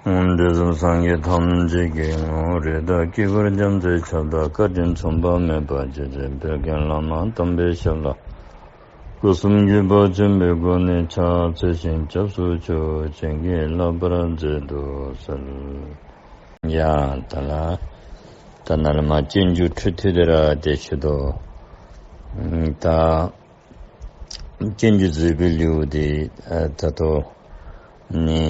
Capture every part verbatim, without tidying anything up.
དུས་གསུམ་སངས་རྒྱས་ཐམས་ཅད་ཀྱི་ངོ་བོ་རིགས་དང་དཀྱིལ་འཁོར་རྒྱ་མཚོའི་ཁྱབ་བདག་བཀའ་དྲིན་མཚུངས་པ་མེད་པ་རྗེ་བཙུན་དཔལ་ལྡན་བླ་མ་དམ་པའི་ཞབས་ལ་སྐུ་གསུམ་གྱི་བར་ཆད་པའི་སྒོ་ནས་ཕྱག་འཚལ་ཞིང་སྐྱབས་སུ་མཆིའོ། བྱིན་གྱིས་བརླབ་པར་མཛད་དུ་གསོལ། ཡ་ད་ལ་ད་ནཱ་ལས་མར་སྤྱོད་འཇུག་འཕྲོ་མཐུད་དེ་ར་ཏེ་ཞུ་དོ། ད་སྤྱོད་འཇུག་བཟོད་པའི་ལེའུ་འདི་ཨ་ད་ལྟོ་ནི་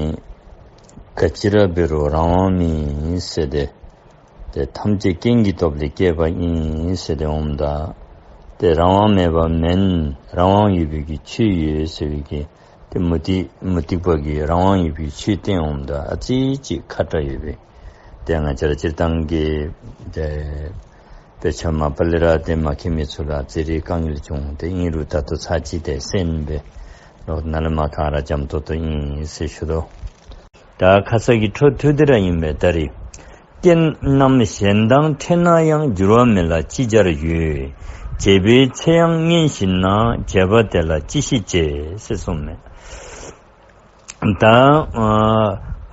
ག་ཅི་ར་འབད་རུང་རང་དབང་མེད་ཟེར་ཏེ། ཏེ་ཐམས་ཅད་རྐྱེན་གྱི་སྟོབས་ལས་སྐྱེས་པ་ཨིན་ཟེར་ཏེ་འོངམ་ད། ཏེ་རང་དབང་མེད་པ་མེན། རང་དབང་ཡོད་པའི་གི་ཆོས་ཡོད་ཟེར་བའི་གི་ཏེ་མུ་སྟེགས་མུ་སྟེགས་པ་གིས་རང་དབང་ཡོད་པའི་ཆོས་བསྟན་འོངམ་ད་ཨ་ཙི་ཅིག་ཁ་ཏ་ཡོད་པས། ཏེ་ང་བཅས་ར་སྤྱིར་བཏང་གི་ཏེ་དཔེ་ཆ་མ་པ་ལས་ར་ཏེ་མ་མཁྱེན་མི་ཚུ་ལུ་ཨ་ཙི་རེ་དཀའ་ངལ་བྱུང་། ཏེ་ཨིན་རུང་ད་ལྟོ་ཚར་གཅིག་ཏེ་གསན་སྦེ་ལོག་ནཱ་ལས་མར་ག་ར་འཇམ་ཏོང་ཏོ་ཨིན་ཟེར་ཞུ་དོ། ད་ཁ་ཙ་གི་འཕྲོ་མཐུད་དེ་ར་ཨིན་པས། ད་རེས། རྐྱེན་རྣམས་གཞན་དང་འཕྲད་ན་ཡང་། འགྱུར་བ་མེད་ལ་ཅི་བྱར་ཡོད། བྱས་པའི་ཚེ་ཡང་སྔན་ཞིག་ན། བྱས་པ་དེ་ལ་ཅི་ཞིག་བྱེད། ཟེར་གསུངས་མས། ད་ཨ་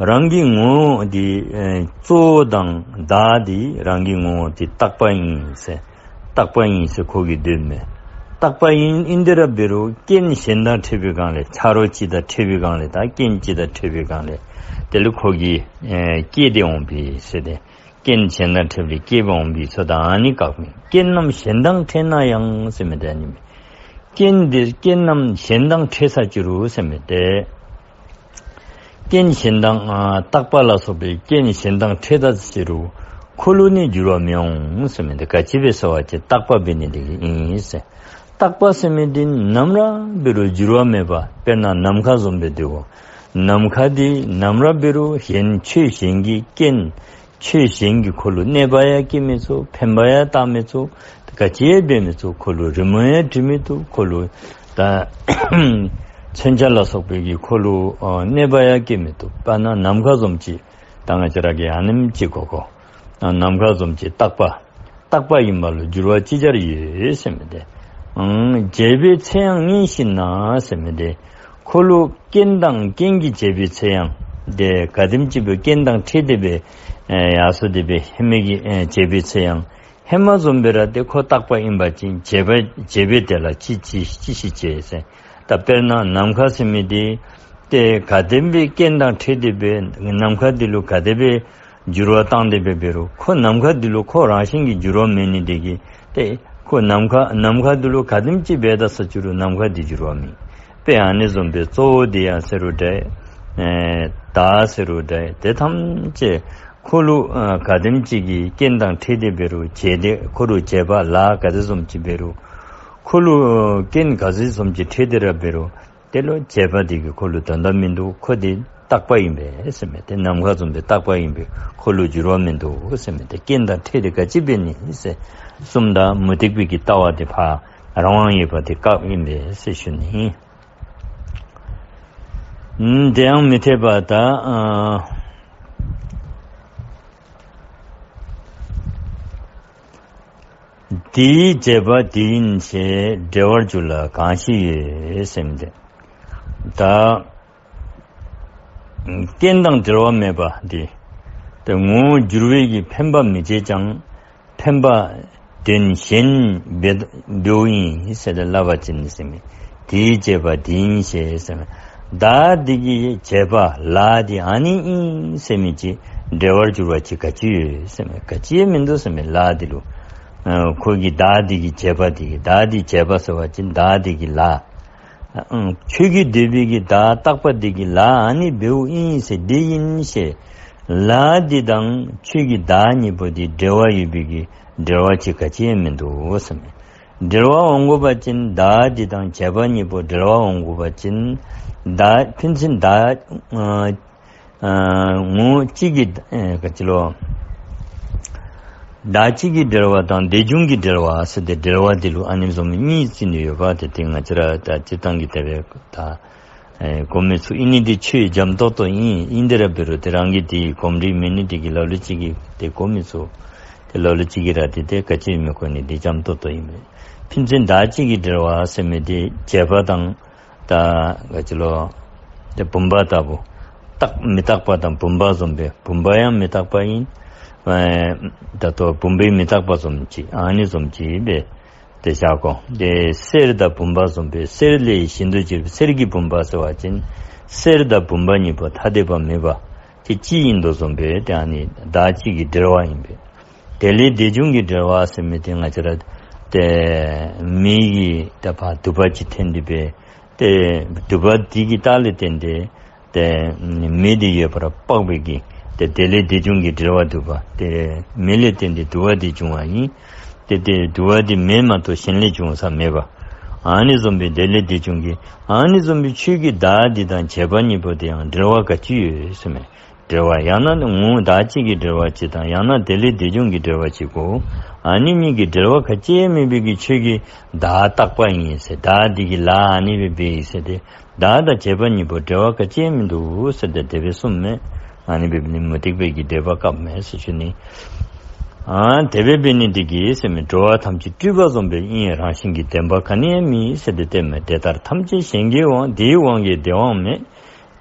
རང་གི་ངོ་བོ་འདི་ཨེ་གཙོ་བོ་དང་བདག་འདི་རང་གི་ངོ་བོ་འདི་རྟག་པ་ཨིན་ཟེར། རྟག་པ་ཨིན་ཟེར་ཁོ་གིས་འདོད་མས། རྟག་པ་ཨིན་ཨིན་དེ་ར་འབད་རུང་རྐྱེན་གཞན་དང་འཕྲད་པའི་སྒང་ལས་ཆ་རོགས་ཅིག་དང་འཕྲད་པའི་སྒང་ལས་ད་རྐྱེན་ཅིག་དང་འཕྲད་པའི་སྒང་ལས་དེ་ལས་ཁོ་གིས་ཨེ་སྐྱེས་ཏེ་འོང་པས་ཟེར་ཏེ། རྐྱེན་གཞན་དང་འཕྲད་པའི་སྐྱེས་པ་འོང་པའི་ཚུལ་དང་ཨ་ནི་བཀག་མི། རྐྱེན་རྣམས་གཞན་དང་འཕྲད་ན་ཡང་ཟེར་མི་དེ་ཨ་ནི་མས། རྐྱེན་འདི་རྐྱེན་རྣམས་གཞན་དང་འཕྲད་ས་ཅི་རུང་ཟེར་མི་དེ། རྐྱེན་གཞན་དང་ཨ་རྟག་པ་ལ་སོགས་པའི་རྐྱེན་གཞན་དང་འཕྲད་ད་ཅི་རུང་ཁོ་ལུ་ནི་འགྱུར་བ་མི་འོང་ཟེར་མི་དེ་ག་ཅི་སྦེ་ཟེར་བ་ཅིན་རྟག་པ་འབད་ནི་དེ་གིས་ཨིན་ཟེར། རྟག་པ་ཟེར་མི་དེ་ནམ་ར་འབད་རུང་འགྱུར་བ་མེད་པ། དཔེར་ན་ནམ་མཁའ་བཟུམ་སྦེ་འདུག་གོ། ནམ་མཁའ་དེ་ནམ་ར་འབད་རུང་གཞན་ཆོས་གཞན་གྱི་རྐྱེན་ཆོས་གཞན་གྱིས་ཁོ་ལུ་གནོད་པ་ཡང་བཀལ་མི་ཚུགས། ཕན་པ་ཡང་བཏགས་མི་ཚུགས། ག་ཅི་ཡང་འབད་མི་ཚུགས། ཁོ་ལུ་རི་མོ་ཡང་འབྲི་མི་ཚུགས། ཁོ་ལུ་ད་མཚོན་ཆ་ལ་སོགས་པའི་གིས་ཁོ་ལུ་ཨ་གནོད་པ་ཡང་བཀལ་མི་ཚུགས། དཔེར་ན་ནམ་མཁའ་བཟུམ་ཅིག་ད་ང་བཅས་ར་གིས་ཨ་ནེམ་ཅིག་གོ་གོ། ཨ་ནམ་མཁའ་བཟུམ་ཅིག་རྟག་པ། རྟག་པ་ཨིན་པ་ལུ་འགྱུར་བ་ཅི་བྱར་ཡོད་ཟེར་མི་དེ། ཨང་བྱས་པའི་ཚེ་ཡང་སྔན་ཞིག་ན་ཟེར་མི་དེ། ཁོ་ལུ་རྐྱེན་དང་རྐྱེན་གྱིས་བྱས་པའི་ཚེ་ཡང་དེ་ག་དེམ་ཅིག་སྦེ་རྐྱེན་དང་འཕྲད་དེ་སྦེ་ཨེ་ཡར་སོང་སྟེ་སྦེ་ཧེ་མ་གི་ཨེ་བྱས་པའི་ཚེ་ཡང་ཧེ་མ་བཟུམ་སྦེ་ར་ཏེ་ཁོ་རྟག་པ་ཨིན་པ་ཅིན་བྱས་པ་བྱས་པའི་དེ་ལ་ཅི་ཅི་ཅི་ཞིག་བྱེད་ཟེར། ད་དཔེར་ན་ནམ་མཁའ་ཟེར་མི་དེ་ཏེ་ག་དེམ་སྦེ་རྐྱེན་དང་འཕྲད་དེ་སྦེ་ནམ་མཁའ་དེ་ལུ་ག་དེ་སྦེ་འགྱུར་བ་བཏང་སྟེ་སྦེ་འབད་རུང་ཁོ་ནམ་མཁའ་འདི་ལུ་ཁོ་རང་བཞིན་གྱིས་འགྱུར་བ་མེད་ནི་དེ་གིས་ཏེ་ཁོ་ནམ་མཁའ་ནམ་མཁའ་འདི་ལུ་ག་དེམ་ཅིག་འབད་ད་ས་ཅི་རུང་ནམ་མཁའ་འདི་འགྱུར་བ་མེད། དཔེ་ཨ་ནི་བཟུམ་སྦེ་གཙོ་བོ་འདི་ཡང་ཟེར་རུང་འདྲ། ཨེ་བདག་ཟེར་རུང་འདྲ། དེ་ཐམས་ཅད་ཁོ་ལུ་ཨ་ག་དེམ་ཅིག་གིས་རྐྱེན་དང་འཕྲད་དེ་འབད་རུང་བྱས་ཏེ་ཁོ་ལུ་བྱས་པ་ལཱ་ག་དེ་བཟུམ་ཅིག་འབད་རུང་ཁོ་ལུ་ཨ་རྐྱེན་ག་དེ་བཟུམ་ཅིག་འཕྲད་དེ་ར་འབད་རུང་དེ་ལུ་བྱས་པ་དེ་གིས་ཁོ་ལུ་དོན་དག་མིན་འདུག། ཁོ་དེ་རྟག་པ་ཨིན་པས་ཟེར་མི་དེ་ནམ་མཁའ་བཟུམ་སྦེ་རྟག་པ་ཨིན་པས། ཁོ་ལུ་འགྱུར་བ་མིན་འདུག་ཟེར་མི་དེ་རྐྱེན་དང་འཕྲད་དེ་ག་ཅི་འབད་ནི་ཟེར་གསུངམ་ད་མུ་སྟེགས་པའི་གི་ལྟ་བ་དེ་ཕར་རང་དབང་ཡོད་པ་དེ་བཀག་ཨིན་པས་ཟེར་ཞུ་ནི། ཨམ་དེ་ཡང་མི་འཐད་པ་ད་ཨ་དེའི་བྱས་པ་དེ་ཡིན་ཞེས། འབྲེལ་བར་འགྱུར་ལ་གང་ཞིག་ཡོད་ཟེར་མི་དེ། ད་རྐྱེན་དང་འབྲེལ་བ་མེད་པ་འདི་ཏེ་ངོ་བོ་འགྱུར་བའི་གི་ཕན་པ་མི་བྱེད་ཀྱང་ཕན་པ་དོན་གཞན་འབད་འབདཝ་ཨིན་ཟེར་ཏེ་སླབ་པ་ཅིན་ཟེར་མི་དེའི་བྱས་པ་དེ་ཡིན་ཞེས་ཟེར་མི་བདག་འདི་གི་བྱས་པ་ལཱ་འདི་ཨ་ནི་ཨིན་ཟེར་མི་ཅིག་འབྲེལ་བར་འགྱུར་བ་ཅིག་ག་ཅི་ཡོད་ཟེར་མི་ག་ཅི་ཡང་མིན་འདུག་ཟེར་མི་ལཱ་འདི་ལུ། ཨ་ཁོ་གི་བདག་འདི་གི་བྱས་པ་འདི་གི་བདག་འདི་བྱས་པ་ཟེར་བ་ཅིན་བདག་འདི་གི་ལཱ། ཨང་ཁྱོད་ཀྱིས་འདོད་པའི་གི་བདག་རྟག་པ་འདི་གི་ལཱ་ཨ་ནི་འབདཝ་ཨིན་ཟེར་འདི་ཡིན་ཞེས། ལཱ་འདི་དང་ཁྱོད་ཀྱི་བདག་གཉིས་པོ་འདི་འབྲེལ་བ་ཡོད་པའི་གི་འབྲེལ་བ་ཅིག་ག་ཅི་ཡང་མིན་འདུག་ཟེར་མི། འབྲེལ་བ་འོང་དགོ་པ་ཅིན་བདག་འདི་དང་བྱས་པ་གཉིས་པོ་འབྲེལ་བ་འོང་དགོ་པ་ཅིན་བདག་ཕན་ཚུན་བདག་ཨ་ཨ་ངོ་བོ་གཅིག་གི་ཨེ་ག་ཅི་ལོ། བདག་གཅིག་གི་འབྲེལ་བ་དང་དེ་བྱུང་གི་འབྲེལ་བ་ཟེར་ཏེ་འབྲེལ་བ་འདི་ལུ་ཨ་ནི་བཟུམ་གཉིས་བརྩི་ནི་ཡོད་པ་དེ་ཏེ་ང་བཅས་ར་ད་སྤྱིར་བཏང་གི་དེ་སྦེ་ད་ཨེ་གོ་མི་ཚུགས། ཨིན་ནི་འདི་ཆོས་འཇམ་ཏོག་ཏོ་ཨིན། ཨིན་དེ་ར་འབད་རུང་དེ་རང་གི་དེ་གོམས་འདྲིས་མེད་ནི་དེ་གིས་ལ་ལུ་ཅིག་གིས་དེ་གོ་མི་ཚུགས། དེ་ལ་ལུ་ཅིག་གིས་ར་དེ་དེ་ག་ཅི་མི་གོ་ནི་དེ་འཇམ་ཏོག་ཏོ་ཨིན་པས། ཕན་ཚུན་བདག་གཅིག་གི་འབྲེལ་བ་ཟེར་མི་དེ་བྱས་པ་དང་ད་ག་ཅི་ལོ། དེ་བུམ་པ་ལྟ་བུ། རྟག་མི་རྟག་པ་དང་བུམ་པ་བཟུམ་སྦེ། བུམ་པ་ཡང་མི་རྟག་པ་ཨིན། ཨེ་ད་ལྟོ་བུམ་པའི་མི་རྟག་པ་བཟུམ་ཅིག་ཨ་ནི་བཟུམ་ཅིག་སྦེ་ཏེ་བཞག་དགོ། ཏེ་གསེར་དང་བུམ་པ་བཟུམ་སྦེ། གསེར་ལས་བཞིན་དུ་གྱུར་པའི། གསེར་གྱི་བུམ་པ་ཟེར་བ་ཅིན་གསེར་དང་བུམ་པ་གཉིས་པོ་ཐ་དད་པ་མེད་པ་ཏེ་གཅིག་ཨིན་དོ་བཟུམ་སྦེ་ཏེ་ཨ་ནི་བདག་གཅིག་གི་འབྲེལ་བ་ཨིན་པས། དེ་ལས་དེ་བྱུང་གི་འབྲེལ་བ་ཟེར་མི་དེ་ང་བཅས་ར་ཏེ་མེ་གི་ཏེ་ཕར་དུ་བ་ཅིག་འཐོན་ཏེ་སྦེ་ཏེ་དུ་བ་དེ་གི་རྟགས་ལས་བརྟེན་ཏེ་ཏེ་མེ་དེ་ཡོད་པར་དཔག་པའི་གི་ཏེ་དེ་ལས་དེ་བྱུང་གི་འབྲེལ་བ་དུ་བ། ཏེ་མེ་ལས་བརྟེན་ཏེ་དུ་བ་དེ་བྱུང་བ་ཨིན། ཏེ་ཏེ་དུ་བ་དེ་མེ་མ་གཏོགས་གཞན་ལས་བྱུང་ས་མེད་པ། ཨ་ནི་བཟུམ་སྦེ་དེ་ལས་དེ་བྱུང་གི་ཨ་ནི་བཟུམ་སྦེ་ཆོས་ཀྱི་བདག་འདི་དང་བྱེད་པ་གཉིས་པོ་དེ་ཡང་འབྲེལ་བ་ག་ཅི་ཡོད་ཟེར་མས། འབྲེལ་བ་ཡང་ན་ངོ་བོ་བདག་གཅིག་གི་འབྲེལ་བ་ཅིག་དང་ཡང་ན་དེ་ལས་དེ་བྱུང་གི་འབྲེལ་བ་ཅིག་གོ། ཨ་ནི་གཉིས་ཀྱི་འབྲེལ་བ་ག་ཅི་ཡང་མེད་པའི་གི་ཆོས་ཀྱི་བདག་རྟག་པ་ཨིན་ཟེར། བདག་འདི་གི་ལཱ་ཨ་ནི་སྦེ་འབད་ཡི་ཟེར་ཏེ། བདག་དང་བྱེད་པ་གཉིས་པོ་འབྲེལ་བ་ག་ཅི་ཡང་མིན་འདུག་ཟེར་ཏེ་དེ་སྦེ་གསུངམ་མས། ཨ་ནི་འབདཝ་ལས་མུ་སྟེགས་པའི་གི་འདོད་པ་བཀག་མས་ཟེར་ཞུ་ནི། ཨ་དེ་སྦེ་འབད་ནི་འདི་གིས་ཟེར་མས། འགྲོ་བ་ཐམས་ཅད་སྤྲུལ་པ་བཟུམ་སྦེ་ཨིན། རང་བཞིན་གྱིས་བདེན་པ་ག་ནི་ཡང་མེད་ཟེར་ཏེ་སྟོནམ་མས། དེ་ལྟར་ཐམས་ཅད་གཞན་གྱི་དབང་། དེའི་དབང་གིས་དེ་དབང་མེད།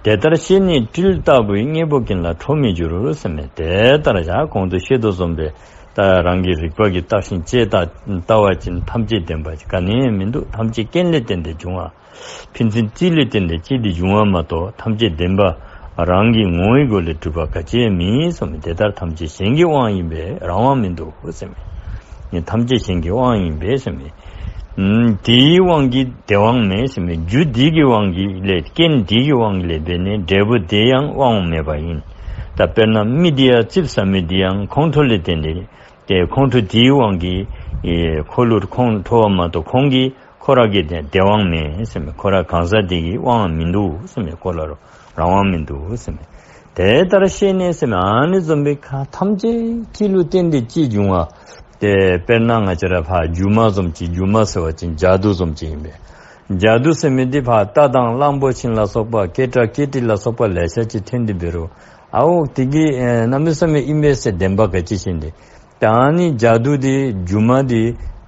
དེ་ལྟར་ཤེས་ནས་སྤྲུལ་ལྟ་བུའི། གཉེན་པོ་ཀུན་ལ་ཁྲོ་མི་འགྱུར་ཟེར་མས། དེ་ལྟར་ཡང་གོང་དུ་བཤད་དོ་བཟུམ་སྦེ་ད་རང་གི་རིག་པ་གིས་བརྟགས་ཤིང་དཔྱད་ད་ལྟ་བ་ཅིན་ཐམས་ཅད་བདེན་པ་ག་ནི་ཡང་མིན་འདུག། ཐམས་ཅད་རྐྱེན་ལས་བརྟེན་ཏེ་བྱུང་བ། ཕན་ཚུན་རྩིས་ལས་བརྟེན་ཏེ་གཅིག་ཏུ་འབྱུང་བ་མ་གཏོགས་ཐམས་ཅད་བདེན་པ་རང་གི་ངོ་བོའི་སྒོ་ལས་གྲུབ་པ་ག་ཅི་ཡང་མེད་གསུངས་མས། དེ་ལྟར་ཐམས་ཅད་གཞན་གྱི་དབང་ཡིན་པས་རང་དབང་མིན་འདུག་ཟེར་མས། ནི་ཐམས་ཅད་གཞན་གྱི་དབང་ཡིན་པས་ཟེར་མས། ཨམ་དེའི་དབང་གིས་དེ་དབང་མེད་ཟེར་མས། རྒྱུ་དེ་གི་དབང་གིས་ལས་རྐྱེན་དེ་གི་དབང་གིས་ལས་འབད་ནི་འབྲས་བུ་དེ་ཡང་དབང་མེད་པ་ཡིན། ད་དཔེར་ན་མི་དེ་ཡང་ཙིགཔ་ཟ་མི་དེ་ཡང་ཁོང་ཁྲོ་ལས་བརྟེན་ཏེ་ཏེ་ཁོང་ཁྲོ་དེའི་དབང་གིས་ཨེ་ཁོ་ལུ་ཁོང་ཁྲོ་བ་མ་གཏོགས་ཁོང་གིས་ཁོ་ར་གི་དེ་དེ་དབང་མེད་ཟེར་མས། ཁོ་ར་གང་ཟག་དེ་གི་དབང་མིན་འདུག་ཟེར་མས། ཁོ་ལུ་རང་དབང་མིན་འདུག་ཟེར་མས། དེ་ལྟར་ཤེས་ནས་ཟེར་མས། ཨ་ནི་བཟུམ་སྦེ་ཁ་ཐམས་ཅད་གཅིག་ལུ་བརྟེན་ཏེ་གཅིག་འབྱུང་བ། ཏེ་དཔེར་ན་ང་བཅས་ར་ཕར་སྒྱུ་མ་བཟུམ་ཅིག། སྒྱུ་མ་ཟེར་བ་ཅིན་ཇ་དུ་བཟུམ་ཅིག་ཨིན་པས། ཇ་དུ་ཟེར་མི་འདི་ཕར་རྟ་དང་གླང་པོ་ཆེ་ལ་སོགས་པ་སྐད་གྲགས་སྐད་དྲི་ལ་སོགས་པ་ལེ་ཤ་ཅིག་འཐོན་ཏེ་འབད་རུང་ཨའོ་དེ་གིས་ཨེ་གནམ་མེད་ས་མེད་ཨིན་པས་ཟེར་བདེན་པ་ག་ཅི་ཤེས་ནི། ད་ཨ་ནི་ཇ་དུ་འདི་སྒྱུ་མ་འདི་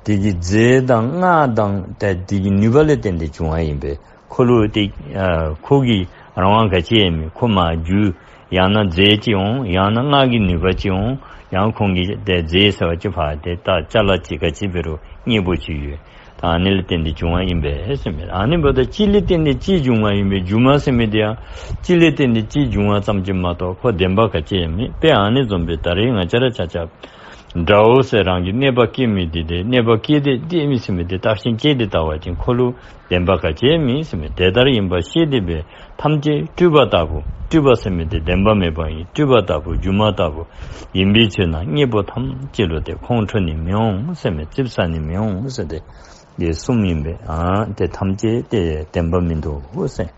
དེ་གི་རྫས་དང་སྔགས་དང་ཏེ་དེ་གི་ནུས་པ་ལས་བརྟེན་ཏེ་བྱུང་བ་ཨིན་པས། ཁོ་ལུ་ཏེ་ཨ་ཁོ་གི་རང་དབང་ག་ཅི་ཡང་མེད། ཁོ་མར་རྒྱུ་ཡང་ན་རྫས་ཅིག་འོང་། ཡང་ན་སྔགས་ཀྱི་ནུས་པ་ཅིག་འོང་། ཡང་ཁོང་གི་ཏེ་རྫས་ཟེར་བ་ཅིན་ཕར་ཏེ་ད་ཅ་ལ་ཅིག་ག་ཅི་འབད་རུང་མཉེས་པོ་ཅིག་ཡོད། ད་ཨ་ནི་ལས་བརྟེན་ཏེ་བྱུང་བ་ཨིན་པས་ཟེར་མས། ཨ་ནི་འབདཝ་ད་གཅིག་ལས་བརྟེན་ཏེ་གཅིག་འབྱུང་བ་ཨིན་པས། སྒྱུ་མ་ཟེར་མི་འདི་ཡང་གཅིག་ལས་བརྟེན་ཏེ་གཅིག་འབྱུང་བ་ཙམ་ཅིག་མ་གཏོགས་ཁོ་བདེན་པ་ག་ཅི་ཡང་མེད། དཔེ་ཨ་ནི་བཟུམ་སྦེ་ད་རེས་ང་བཅས་ར་ཆ་ཁྱབ་དགྲ་བོ་ཟེར་རང་གི་གནོད་པ་བསྐྱལ་མི་འདི་ཏེ་གནོད་པ་བསྐྱལ་ཏེ་བསྡད་མི་ཟེར་མི་འདི་བརྟགས་ཤིང་དཔྱད་དེ་བལྟ་བ་ཅིན་ཁོ་ལུ་བདེན་པ་ག་ཅི་ཡང་མེད་ཟེར་མས། དེ་ལྟར་ཡིན་པ་ཤེས་ཏེ་འབད། ཐམས་ཅད་སྤྲུལ་པ་ལྟ་བུ། སྤྲུལ་པ་ཟེར་མི་འདི་བདེན་པ་མེད་པ་ཨིན། སྤྲུལ་པ་ལྟ་བུ་སྒྱུ་མ་ལྟ་བུ་ཡིན་པའི་ཕྱིར་ན་གཉེན་པོ་ཐམས་ཅད་ལུ་ཏེ་ཁོང་ཁྲོ་ནི་མི་འོང་ཟེར་མས། ཙིགཔ་ཟ་ནི་མི་འོང་ཟེར་ཏེ་ཏེ་གསུངམ་ཨིན་པས། ཨ་ཏེ་ཐམས་ཅད་ཏེ་བདེན་པ་མིན་འདུག་ཟེར།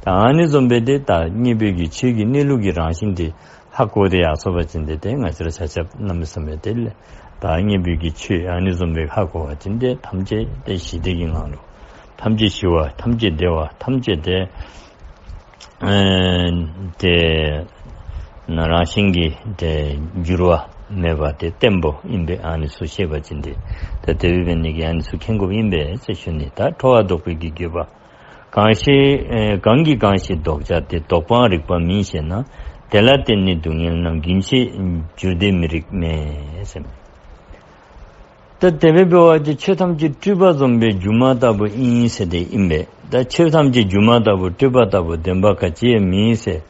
ད་ཨ་ནི་བཟུམ་སྦེ་ཏེ་ད་གཉེན་པོའི་གི་ཆོས་ཀྱི་གནས་ལུགས་ཀྱི་རང་བཞིན་དེ་ཧ་གོ་སྟེ་ཡར་སོང་པ་ཅིན་ཏེ་ཏེ་ང་བཅས་ར་ཆ་ཁྱབ་གནམ་མེད་ས་མེད་ཏེ་ལས་ད་གཉེན་པོའི་གི་ཆོས་ཨ་ནི་བཟུམ་སྦེ་ཧ་གོ་བ་ཅིན་ཏེ་ཐམས་ཅད་ཏེ་ཞི་བདེ་གི་ངང་ལུ་ཐམས་ཅད་ཞི་བ་ཐམས་ཅད་བདེ་བ་ཐམས་ཅད་ཏེ་ཨེ་ཏེ་ནང་རང་བཞིན་གྱིས་ཏེ་འགྱུར་བ་མེད་པ་ཏེ་བརྟན་པོ་ཨིན་པས། ཨ་ནི་ཚུ་ཤེས་པ་ཅིན་ཏེ་ད་དེ་སྦེ་འབད་ནི་གི་ཨ་ནི་ཚུ་མཁྱེན་དགོཔ་ཨིན་པས་ཟེར་ཞུ་ནི། ད་ཁྲོ་བ་ལྡོག་པའི་གི་དགོས་པ། གང་ཞིག་ཨེ་གང་གིས་གང་ཞིག་ལྡོག་བྱ་སྟེ། ལྡོག་པའང་རིག་པ་མིན་ཞེ་ན། དེ་ལ་བརྟེན་ནས་སྡུག་བསྔལ་རྣམས། རྒྱུན་ཆད་འགྱུར་ཏེ་མི་རིགས་མེད་ཟེར་མས། ད་དེ་སྦེ་འབད་བ་ཅིན་ཆོས་ཐམས་ཅད་སྤྲུལ་པ་བཟུམ་སྦེ་སྒྱུ་མ་ལྟ་བུ་ཨིན་ཟེར་ཏེ་ཨིན་པས། ད་ཆོས་ཐམས་ཅད་སྒྱུ་མ་ལྟ་བུ་སྤྲུལ་པ་ལྟ་བུ་བདེན་པ་ག་ཅི་ཡང་མེད་ཟེར་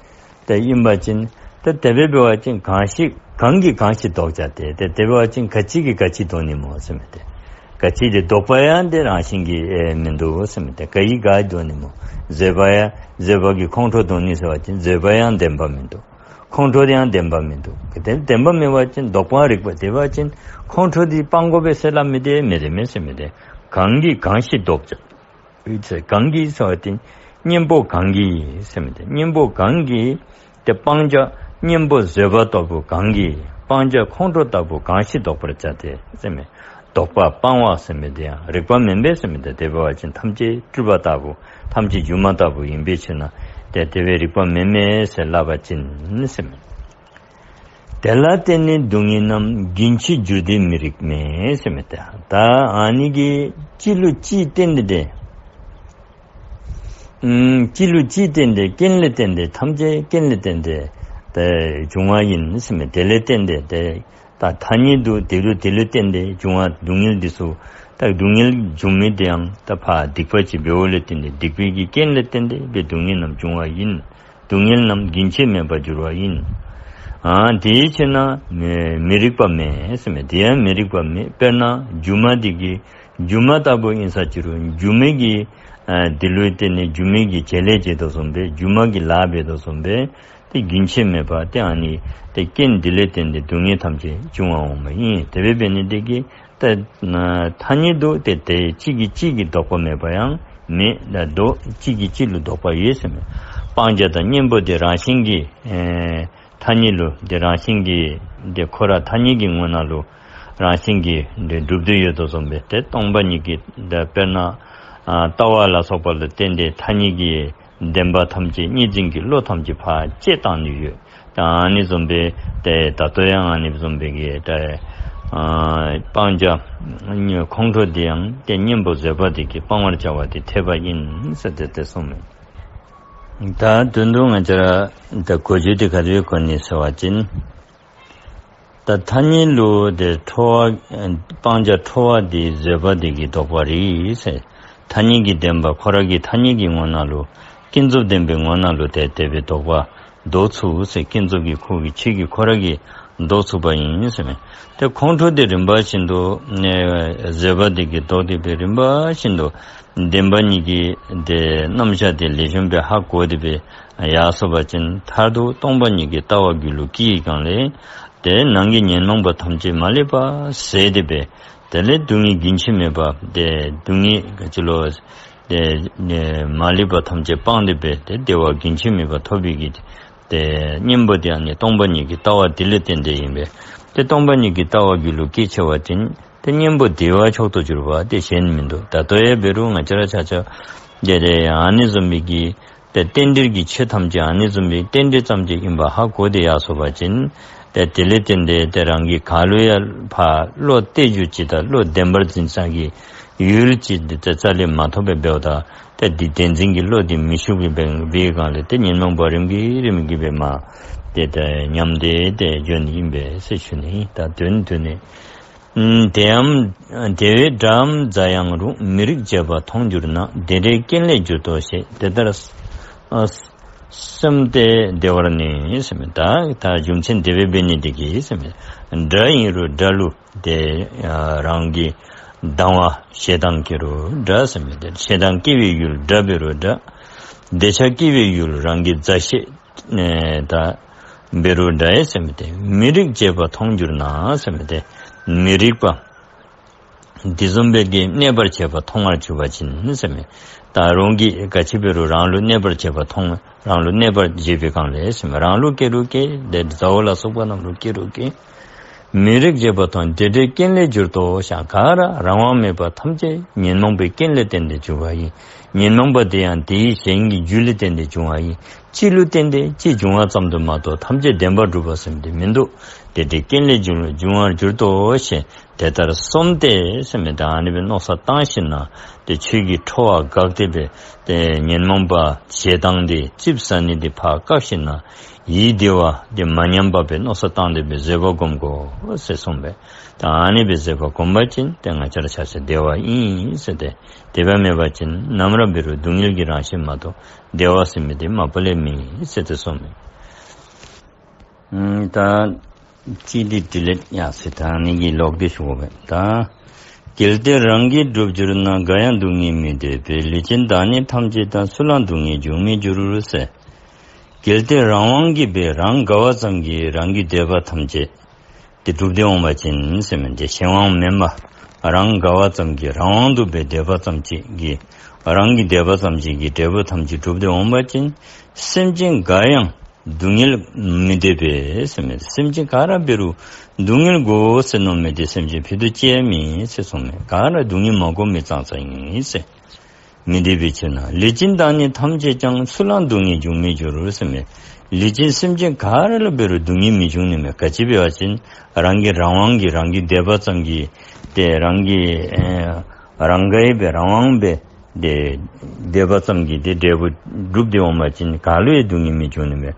ཏེ་ཨིན་པ་ཅིན་ད་དེ་སྦེ་འབད་བ་ཅིན་གང་ཞིག་གང་གིས་གང་ཞིག་ལྡོག་བྱ་སྟེ། ཏེ་དེ་འབད་བ་ཅིན་ག་ཅི་གིས་ག་ཅི་ལྡོག་ནི་སྨོ་ཟེར་མས་ཏེ། ག་ཅི་དེ་ལྡོག་པ་ཡང་ཏེ་རང་བཞིན་གྱིས་ཨེ་མིན་འདུག་ཟེར་མས་ཏེ། ག་གིས་ག་ལྡོག་ནི་སྨོ། བཟོད་པ་ཡང་བཟོད་པ་གིས་ཁོང་ཁྲོ་ལྡོག་ནི་ཟེར་བ་ཅིན་བཟོད་པ་ཡང་བདེན་པ་མིན་འདུག། ཁོང་ཁྲོ་དེ་ཡང་བདེན་པ་མིན་འདུག། ག་དེ་བདེན་པ་མེད་པ་ཅིན་ལྡོག་པའང་རིག་པ། དེ་འབད་བ་ཅིན་ཁོང་ཁྲོ་དེ་སྤང་དགོ་པས་ཟེར་སླབ་མི་དེ་མེད་དེ་མེད་ཟེར་མས་ཏེ། གང་གིས་གང་ཞིག་ལྡོག་བྱ། གང་གིས་ཟེར་བ་ཅིན་གཉེན་པོ་གང་གིས་ཟེར་མི་དེ། གཉེན་པོ་གང་གིས་ཏེ་སྤང་བྱ་གཉེན་པོ་བཟོད་པ་ལྟ་བུ་གང་གིས་སྤང་བྱ་ཁོང་ཁྲོ་ལྟ་བུ་གང་ཞིག་ལྡོག་པར་བྱ་སྟེ་ཟེར་མས། ལྡོག་པ་སྤང་བ་ཟེར་མི་དེ་ཡང་རིག་པ་མེན་པས་ཟེར་མི་དེ། དེ་འབད་བ་ཅིན་ཐམས་ཅད་སྤྲུལ་པ་ལྟ་བུ་ཐམས་ཅད་སྒྱུ་མ་ལྟ་བུ་ཨིན་པའི་ཕྱིར་ན་ཏེ་དེ་སྦེ་རིག་པ་མེན་མས་ཟེར་སླབ་པ་ཅིན་ཟེར་མས། དེ་ལ་བརྟེན་ནས་སྡུག་བསྔལ་རྣམས། རྒྱུན་ཆད་འགྱུར་ཏེ་མི་རིགས་མེད་ཟེར་མས་ཏེ། ད་ཨ་ནི་གི་གཅིག་ལུ་གཅིག་བརྟེན་ཏེ་ཏེ་ ཨམ་ཅི་ལུ་ཅི་བརྟེན་ཏེ། རྐྱེན་ལས་བརྟེན་ཏེ། ཐམས་ཅད་རྐྱེན་ལས་བརྟེན་ཏེ་ཏེ་འབྱུང་བ་ཨིན་ཟེར་མས། དེ་ལས་བརྟེན་ཏེ་ཏེ་ད་ཐ་སྙད་དུ་དེ་ལུ་དེ་ལུ་བརྟེན་ཏེ་འབྱུང་བ་སྡུག་བསྔལ་འདི་ཚུ། ད་སྡུག་བསྔལ་འབྱུང་མི་དེ་ཡང་ད་ཕར་སྡིག་པ་ཅིག་འབདཝ་ལས་བརྟེན་ཏེ་སྡིག་པའི་གི་རྐྱེན་ལས་བརྟེན་ཏེ་སྦེ་སྡུག་བསྔལ་རྣམས་འབྱུང་བ་ཨིན། སྡུག་བསྔལ་རྣམས་རྒྱུན་ཆད་མེད་པར་འགྱུར་བ་ཡིན། ཨ་དེའི་ཕྱིར་ན་མི་མི་རིགས་པ་མེད་ཟེར་མས། དེ་ཡང་མི་རིགས་པ་མེད། དཔེར་ན་སྒྱུ་མ་འདི་གིས་སྒྱུ་མ་ལྟ་བུ་ཨིན་ས་ཅི་རུང་སྒྱུ་མའི་གི་ཨ་འདི་ལུ་བརྟེན་ནས་སྒྱུ་མའི་གི་བྱེད་ལས་བྱེད་དོ་བཟུམ་སྦེ་སྒྱུ་མ་གི་ལཱ་འབད་དོ་བཟུམ་སྦེ་ཏེ་རྒྱུན་ཆད་མེད་པར་ཏེ་ཨ་ནི་ཏེ་རྐྱེན་འདི་ལས་བརྟེན་ཏེ་སྡུག་བསྔལ་ཐམས་ཅད་འབྱུང་བ་འོང་བ་ཨིན། དེ་སྦེ་འབད་ནི་དེ་གིས་ཏེ་ཐ་སྙད་དུ་ཏེ་ཏེ་གཅིག་གིས་གཅིག་གི་ལྡོག་པ་མེད་པ་ཡང་མེད། ད་དོ་གཅིག་གིས་གཅིག་ལུ་ལྡོག་པ་ཡོད་ཟེར་མས། སྤང་བྱ་དང་གཉེན་པོ་དེ་རང་བཞིན་གྱིས་ཨེ་ཐ་སྙད་ལུ་ཏེ་རང་བཞིན་གྱིས་ཏེ་ཁོ་ར་ཐ་སྙད་ཀྱི་ངོ་ན་ལུ་རང་བཞིན་གྱིས་ཏེ་གྲུབ་སྟེ་ཡོད་དོ་བཟུམ་སྦེ་ཏེ་སྟོང་པ་ཉིད་ཀྱི་ཏེ་དཔེར་ན་ཨ་ལྟ་བ་ལ་སོགས་པ་ལུ་བརྟེན་ཏེ་ཐ་སྙད་ཀྱི་བདེན་པ་ཐམས་ཅད་གཉིས་འཛིན་གྱི་བློ་ཐམས་ཅད་ཕར་བཅད་བཏང་ནི་ཡོད། ད་ཨ་ནི་བཟུམ་སྦེ་ཏེ་ད་ལྟོ་ཡང་ཨ་ནི་བཟུམ་སྦེ་གི་ཏེ་ཨ་སྤང་བྱ་ཁོང་ཁྲོ་འདི་ཡང་ཏེ་གཉེན་པོ་བཟོད་པ་འདི་གིས་སྤང་བར་བྱ་བ་འདི་འཐད་པ་ཡིན་ཟེར་ཏེ་ཏེ་གསུངས་མས། ད་དོན་དུ་ང་བཅས་ར་ད་གོ་རྒྱུ་འདི་ག་དེ་སྦེ་གོ་ནི་ཟེར་བ་ཅིན། ད་ཐ་སྙད་ལུ་ཏེ་ཁྲོ་བ་སྤང་བྱ་ཁྲོ་བ་འདི་བཟོད་པ་འདི་གིས་བཟློག་པ་རེད་ཟེར། ཐ་སྙད་ཀྱི་བདེན་པ་ཁོ་ར་གི་ཐ་སྙད་ཀྱི་ངོ་ན་ལུ་ཀུན་རྫོབ་བདེན་པའི་ངོ་ན་ལུ་ཏེ་དེ་སྦེ་བཟློག་པ་བཟློག་ཚུགས་ཟེར། ཀུན་རྫོབ་ཀྱི་ཁོ་གི་ཆོས་ཀྱིས་ཁོ་ར་གིས་བཟློག་ཚུགས་པ་ཨིན་ཟེར་མས། ཏེ་ཁོང་ཁྲོ་འདི་རིམ་པ་བཞིན་དུ་ཨེ་བཟོད་པ་འདི་གིས་བཟློག་སྟེ་སྦེ་རིམ་པ་བཞིན་དུ་བདེན་པ་གཉིས་ཀྱི་ཏེ་རྣམ་གཞག་དེ་ལེགས་ཤོམ་སྦེ་ཧ་གོ་སྟེ་སྦེ་ཡར་སོང་བ་ཅིན་མཐར་ཐུག་སྟོང་པ་ཉིད་ཀྱི་ལྟ་བ་རྒྱུད་ལུ་སྐྱེས་སྒང་ལས་ཏེ་ནང་གི་ཉོན་མོངས་པ་ཐམས་ཅད་མ་ལུས་པ་ཟད་དེ་སྦེ་དེ་ལས་སྡུག་བསྔལ་རྒྱུན་ཆད་མེད་པ་ཏེ་སྡུག་བསྔལ་ག་ཅི་ལོ་ཏེ་མ་ལུས་པ་ཐམས་ཅད་སྤངས་ཏེ་སྦེ་ཏེ་བདེ་བ་རྒྱུན་ཆད་མེད་པ་ཐོབ་པའི་གི་ཏེ་གཉེན་པོ་དེ་ཨ་ནི་སྟོང་པ་ཉིད་ཀྱི་ལྟ་བ་དེ་ལས་བརྟེན་ཏེ་ཨིན་པས། ཏེ་སྟོང་པ་ཉིད་ཀྱི་ལྟ་བ་རྒྱུད་ལུ་སྐྱེས་ཚར་བ་ཅིན་ཏེ་གཉེན་པོ་བདེ་བ་མཆོག་ཏུ་གྱུར་པ་དེ་གཞན་མིན་འདུག། ད་ལྟོ་ཡང་འབད་རུང་ང་བཅས་ར་ཆ་ཁྱབ་ཏེ་ཏེ་ཨ་ནི་བཟུམ་མའི་གི་ཏེ་རྟེན་འབྲེལ་གྱི་ཆོས་ཐམས་ཅད་ཨ་ནི་བཟུམ་མའི་རྟེན་འབྲེལ་ཙམ་ཅིག་ཨིན་པ་ཧ་གོ་སྟེ་ཡར་སོང་བ་ཅིན་ཏེ་དེ་ལས་བརྟེན་ཏེ་ཏེ་རང་གིས་ག་ལུ་ཡང་ཕར་བློ་གཏད་རྒྱུ་ཅིག་དང་བློ་བདེན་པར་འཛིན་ས་གི་ཡུལ་ཅིག་འདི་ཏེ་རྩ་ལས་མ་ཐོབ་པར་འབདཝ་ད་ཏེ་འདི་བདེན་འཛིན་གྱི་བློ་འདི་མི་ཞུགས་པའི་སྦེ་སྦེ་སྒང་ལས་ཏེ་ཉོན་མོངས་པ་རིམ་གྱིས་རིམ་གྱིས་སྦེ་མར་ཏེ་ཏེ་ཉམས་ཏེ་ཏེ་འགྱོ་ནི་ཨིན་པས་ཟེར་ཞུ་ནི། ད་དོན་དུ་ནི་ཨམ་དེ་ཡང་དེ་བས་དགྲའམ་མཛའ་ཡང་རུང་། མི་རིགས་བྱེད་པ་མཐོང་གྱུར་ན། དེ་འདྲའི་རྐྱེན་ལས་གྱུར་ཏོ་ཞེས། དེ་ལྟར་ཨ་སེམས་བདེ་བར་ནི་ཟེར་མི་ད་ད་རྒྱུ་མཚན་དེ་སྦེ་འབད་ནི་དེ་གིས་ཟེར་མི་དགྲ་ཨིན་རུང་དགྲ་ལུ་ཏེ་ཨ་རང་གི་སྡང་བ་ཞེ་སྡང་སྐྱེ་རུང་དགྲ་ཟེར་མི་དེ་ཞེ་སྡང་སྐྱེ་བའི་ཡུལ་དགྲ་འབད་རུང་དགྲ། འདོད་ཆགས་སྐྱེ་བའི་ཡུལ་རང་གི་མཛའ་བཤེས་ཨེ་ད་འབད་རུང་དགྲ་ཡང་ཟེར་མི་དེ། མི་རིགས་བྱེད་པ་མཐོང་གྱུར་ན་ཟེར་མི་དེ་མི་རིགས་པ་དེ་བཟུམ་སྦེ་གི་གནོད་པར་བྱེད་པ་མཐོང་བར་གྱུར་པ་ཅིན་ཟེར་མི་ད་རུང་གིས་ག་ཅི་འབད་རུང་རང་ལུ་གནོད་པར་བྱེད་པ་མཐོང་རང་ལུ་གནོད་པར་བྱེད་པའི་སྒང་ལས་ཟེར་མི་རང་ལུ་སྐྱེ་རུང་སྐྱེ་ཏེ་མཛའ་བོ་ལ་སོགས་པ་རྣམས་ལུ་སྐྱེ་རུང་སྐྱེ། མི་རིགས་བྱེད་པ་མཐོང་དེ་འདྲའི་རྐྱེན་ལས་གྱུར་ཏོ་ཞེས། ག་ར་རང་དབང་མེད་པ་ཐམས་ཅད་ཉོན་མོངས་པའི་རྐྱེན་ལས་བརྟེན་ཏེ་གྱུར་པ་ཡིན། ཉོན་མོངས་པ་དེ་ཡང་དེའི་གཞན་གྱི་རྒྱུ་ལས་བརྟེན་ཏེ་བྱུང་བ་ཡིན། གཅིག་ལུ་བརྟེན་ཏེ་གཅིག་འབྱུང་བ་ཙམ་དུ་མ་གཏོགས་ཐམས་ཅད་བདེན་པར་གྲུབ་པ་ཟེར་མི་དེ་མིན་འདུག། དེ་འདྲའི་རྐྱེན་ལས་འབྱུང་འབྱུང་བར་གྱུར་ཏོ་ཞེས། དེ་ལྟར་སོམས་ཏེ་ཟེར་མི་ད་ཨ་ནི་སྦེ་མནོ་བསམ་བཏང་ཞིནམ་ལས་ཆོས་ཀྱི་ཁྲོ་བ་འགགས་ཏེ་སྦེ་ཏེ་ཉོན་མོངས་པ་ཞེ་སྡང་དེ་ཙིགཔ་ཟ་ནི་དེ་ཕར་བཀག་ཞིནམ་ལས་ཡིད་བདེ་བ་དེ་མ་ཉམས་པ་སྦེ་མནོ་བསམ་བཏང་སྟེ་སྦེ་བཟོད་པ་སྒོམ་དགོ་ཟེར་གསུངས་པས། ད་ཨ་ནི་སྦེ་བཟོད་པ་སྒོམ་པ་ཅིན་ཏེ་ང་བཅས་ར་ཆ་ཁྱབ་བདེ་བ་ཨིན་ཟེར་ཏེ། དེ་སྦེ་མེན་པ་ཅིན་ནམ་ར་འབད་རུང་སྡུག་བསྔལ་གྱི་རང་བཞིན་མ་གཏོགས་བདེ་བ་ཟེར་མི་དེ་མ་པ་ལས་མེད་ཟེར་ཏེ་གསུངས་པས། ཨམ་ད་ཅི་དེ་དྲི་ལེ་ཡ་ཟེར་ད་ནི་གི་ལོག་སྟེ་ཞུ་དགོ་པས། ད་གལ་ཏེ་རང་གིས་བསྒྲུབས་གྱུར་ན། འགའ་ཡང་སྡུག་བསྔལ་མི་འདོད་པས། ལུས་ཅན་བདག་ཉིད་ཐམས་ཅད་དང་། སུ་ལའང་སྡུག་བསྔལ་འབྱུང་མི་འགྱུར་ཟེར། གལ་ཏེ་རང་དབང་གིས་སྦེ་རང་དགའ་བ་ཙམ་གྱིས་རང་གི་འདོད་པ་ཐམས་ཅད་དེ་འགྲུབ་སྟེ་འོང་བ་ཅིན་ཟེར་མི་དེ་གཞན་དབང་མེན་པར་རང་དགའ་བ་ཙམ་གྱིས་རང་དབང་དུ་སྦེ་འདོད་པ་ཙམ་ཅིག་གིས་རང་གི་འདོད་པ་ཙམ་ཅིག་གིས་འབྲས་བུ་ཐམས་ཅད་འགྲུབ་སྟེ་འོང་བ་ཅིན་སེམས་ཅན་འགའ་ཡང་སྡུག་བསྔལ་མི་འདོད་པས་ཟེར་མི་སེམས་ཅན་ག་ར་འབད་རུང་སྡུག་བསྔལ་དགོ་ཟེར་མནོ་མི་དེ་སེམས་ཅན་ཕུད་རྡོག་གཅིག་ཡང་མེད་ཟེར་གསུངས་མས། ག་ར་སྡུག་བསྔལ་མ་དགོ་མི་ཙང་ཙང་ཨིན་ཟེར། མི་འདོད་པའི་ཕྱིར་ན། ལུས་ཅན་བདག་ཉིད་ཐམས་ཅད་ཀྱང་། སུ་ལའང་སྡུག་བསྔལ་འབྱུང་མི་འགྱུར་ཟེར་མས། ལུས་ཅན་སེམས་ཅན་ག་ར་ལུ་འབད་རུང་སྡུག་བསྔལ་མི་འབྱུང་ནི་མས། ག་ཅི་འབད་བ་ཅིན་རང་གི་རང་དབང་གིས་རང་གི་འདོད་པ་ཙམ་གྱིས་ཏེ་རང་གི་ཨེ་རང་དགའ་བའི་སྦེ་རང་དབང་སྦེ་ ཏེ་འདོད་པ་ཙམ་གྱིས་ཏེ་འབྲས་བུ་སྒྲུབ་སྟེ་འོང་བ་ཅིན་ག་ལུ་ཡང་སྡུག་བསྔལ་མི་འབྱུང་ནི་མས།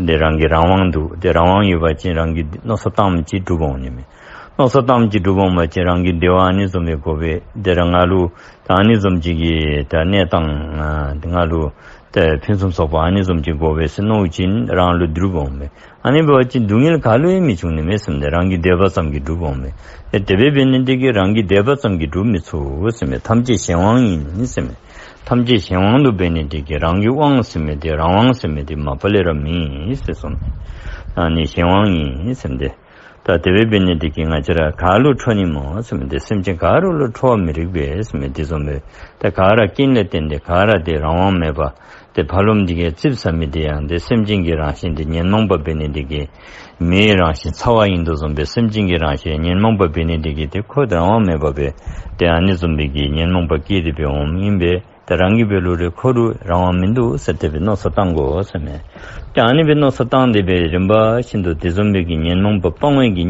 ཏེ་རང་གི་རང་དབང་འདུག། ཏེ་རང་དབང་ཡོད་པ་ཅིན་རང་གི་མནོ་བསམ་བཏངམ་ཅིག་འགྲུབ་འོང་ནི་མས། མནོ་བསམ་བཏངམ་ཅིག་འགྲུབ་འོང་བ་ཅིན་རང་གི་འདོད་པ་ཨ་ནི་བཟུམ་སྦེ་དགོ་པས། ཏེ་རང་ང་ལུ་ད་ཨ་ནི་བཟུམ་ཅིག་གི་ད་གནས་སྟངས་ང་ལུ་ཏེ་ཕུན་སུམ་ཚོགས་པ་ཨ་ནི་བཟུམ་ཅིག་དགོ་པས་ཟེར་མནོ་ཅིན་རང་ལུ་འགྲུབ་འོང་མས། ཨ་ནི་འབད་བ་ཅིན་སྡུག་བསྔལ་ག་ལུ་ཡང་མི་འབྱུང་ནི་མས་ཟེར་མས། རང་གི་འདོད་པ་ཙམ་གྱིས་འགྲུབ་འོང་མས། ཏེ་དེ་སྦེ་འབད་ནི་དེ་གིས་རང་གི་འདོད་པ་ཙམ་གྱིས་འགྲུབ་མི་ཚུགས་ཟེར་མས། ཐམས་ཅད་གཞན་དབང་ཡིན་ཟེར་མས། ཐམས་ཅད་གཞན་དབང་དུ་འབད་ནི་དེ་གིས་རང་གི་དབང་ཟེར་མི་དེ་རང་དབང་ཟེར་མི་དེ་མ་པ་ལས་ར་མེད་ཟེར་གསུངས་མས། ཨ་ནི་གཞན་དབང་ཡིན་ཟེར་མས་ཏེ། ད་དེ་སྦེ་འབད་ནི་དེ་གིས་ང་བཅས་ར་ག་ལུ་ཁྲོ་ནི་སྨོ་ཟེར་མས་ཏེ། སེམས་ཅན་ག་ར་ལུ་ཁྲོ་བ་མི་རིགས་པས་ཟེར་མས་ཏེ། དེ་བཟུམ་སྦེ་ཏེ་ག་ར་རྐྱེན་ལས་བརྟེན་ཏེ་ག་ར་ཏེ་རང་དབང་མེད་པ་ཏེ་ཕ་རོལ་པོ་འདི་གིས་ཙིགཔ་ཟ་མི་དེ་ཡང་ཏེ་སེམས་ཅན་གྱི་རང་བཞིན་དེ་ཉོན་མོངས་པ་འབད་ནི་དེ་གིས་མེའི་རང་བཞིན་ཚ་བ་ཡིན་དོ་བཟུམ་སྦེ་སེམས་ཅན་གྱི་རང་བཞིན་ཉོན་མོངས་པ་འབད་ནི་དེ་གིས་ཏེ་ཁོ་རང་དབང་མེད་པ་སྦེ་ཏེ་ཨ་ནི་བཟུམ་སྦེ་གི་ཉོན་མོངས་པ་སྐྱེས་ཏེ་སྦེ་འོངམ་ཨིན་པས། ཏེ་རང་གིས་འབད་རུང་ར་ཁོ་རུ་རང་དབང་མིན་འདུག་ཟེར་དེ་སྦེ་མནོ་བསམ་བཏང་དགོ་ཟེར་མས། ཏེ་ཨ་ནི་སྦེ་མནོ་བསམ་བཏང་སྟེ་སྦེ་རིམ་པ་བཞིན་དུ་དེ་བཟུམ་སྦེ་གི་ཉོན་མོངས་པ་སྤང་བའི་གི་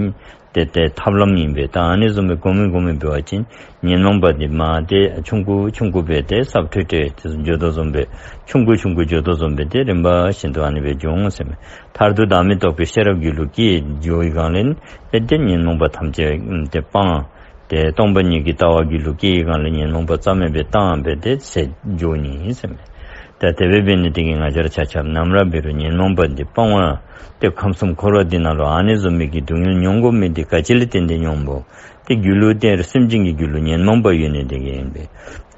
ཏེ་ཏེ་ཐབས་ལམ་ཨིན་པས། ད་ཨ་ནི་བཟུམ་སྦེ་སྒོམ་མི་སྒོམ་མི་འབད་བ་ཅིན་ཉོན་མོངས་པ་འདི་མ་ཏེ་ཆུང་ཀུ་ཆུང་ཀུ་སྦེ་ཏེ་སྲབ་ཁྲོ་ཁྲོ་ཏེ་འགྱོ་དོ་བཟུམ་སྦེ་ཆུང་ཀུ་ཆུང་ཀུ་འགྱོ་དོ་བཟུམ་སྦེ་ཏེ་རིམ་པ་བཞིན་དུ་ཨ་ནི་སྦེ་འགྱོ་འོང་ཟེར་མས། མཐར་ཐུག་བདག་མེད་རྟོགས་པའི་ཤེས་རབ་རྒྱུད་ལུ་སྐྱེ་འགྱོ་བའི་སྒང་ལས་ཏེ་ཏེ་ཉོན་མོངས་པ་ཐམས་ཅད་ཏེ་སྤང་། ཏེ་སྟོང་པ་ཉིད་ཀྱི་ལྟ་བ་རྒྱུད་ལུ་སྐྱེ་བའི་སྒང་ལས་ཉོན་མོངས་པ་རྩ་མེད་སྦེ་བཏང་སྦེ་ཏེ་ཟད་འགྱོ་ནི་ཟེར་མས། ད་དེ་སྦེ་འབད་ནི་དེ་གིས་ང་བཅས་ར་ཆ་ཁྱབ་ནམ་ར་འབད་རུང་ཉོན་མོངས་པ་འདི་སྤང་བ་ཏེ་ཁམས་གསུམ་འཁོར་བ་འདི་ནང་ལུ་ཨ་ནི་བཟུམ་མའི་གི་སྡུག་བསྔལ་མྱོང་དགོ་མི་འདི་ག་ཅི་ལས་བརྟེན་ཏེ་མྱོང་སྨོ། ཏེ་རྒྱུད་ལུ་ཏེ་སེམས་ཅན་གྱི་རྒྱུད་ལུ་ཉོན་མོངས་པ་ཡོད་ནི་དེ་གིས་ཨིན་པས།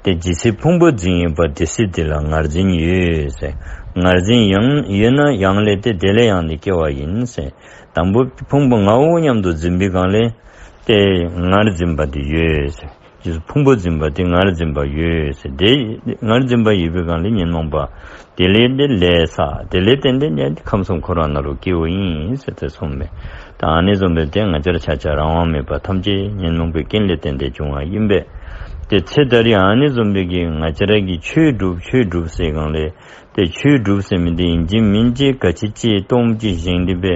ཏེ་ཇི་སྲིད་ཕུང་པོ་འཛིན་ཡོད་པ་དེ་སྲིད་དེ་ལ་ངར་འཛིན་ཡོད་ཟེར། ངར་འཛིན་ཡང་ཡོད་ན་ཡང་ལས་ཏེ་དེ་ལས་ཡང་ནི་སྐྱེ་བ་ཡིན་ཟེར། དང་པོ་ཕུང་པོ་ངའོ་སྙམ་དུ་འཛིན་པའི་སྒང་ལས་ཏེ་ངར་འཛིན་པ་དེ་ཡོད་ཟེར། ཇི་སྲིད་ཕུང་པོ་འཛིན་པ་དེ་ངར་འཛིན་པ་ཡོད་ཟེར། དེ་ངར་འཛིན་པ་ཡོད་པའི་སྒང་ལས་ཉོན་མོངས་པ་དེ་ལས་ཏེ་ལས་བསགས། དེ་ལས་བརྟེན་ཏེ་ནི་ཁམས་གསུམ་འཁོར་བ་ནང་ལུ་སྐྱེཝ་ཨིན་ཟེར་ཏེ་གསུངས་མས། ད་ཨ་ནི་བཟུམ་སྦེ་ཏེ་ང་བཅས་ར་ཆ་ཁྱབ་རང་དབང་མེད་པ་ཐམས་ཅད་ཉོན་མོངས་པའི་རྐྱེན་ལས་བརྟེན་ཏེ་བྱུང་བ་ཨིན་པས། ཏེ་ཚེ་ད་རེས་ཨ་ནི་བཟུམ་སྦེ་གི་ང་བཅས་ར་གིས་ཆོས་སྒྲུབ་ཆོས་སྒྲུབ་ཟེར་སྒང་ལས་ཏེ་ཆོས་སྒྲུབ་ཟེར་མི་འདི་ཨིན་ཅི་མིན་ཅི་ག་ཅི་ཅིག་སྟོངམ་ཅིག་བཞེངས་ཏེ་སྦེ་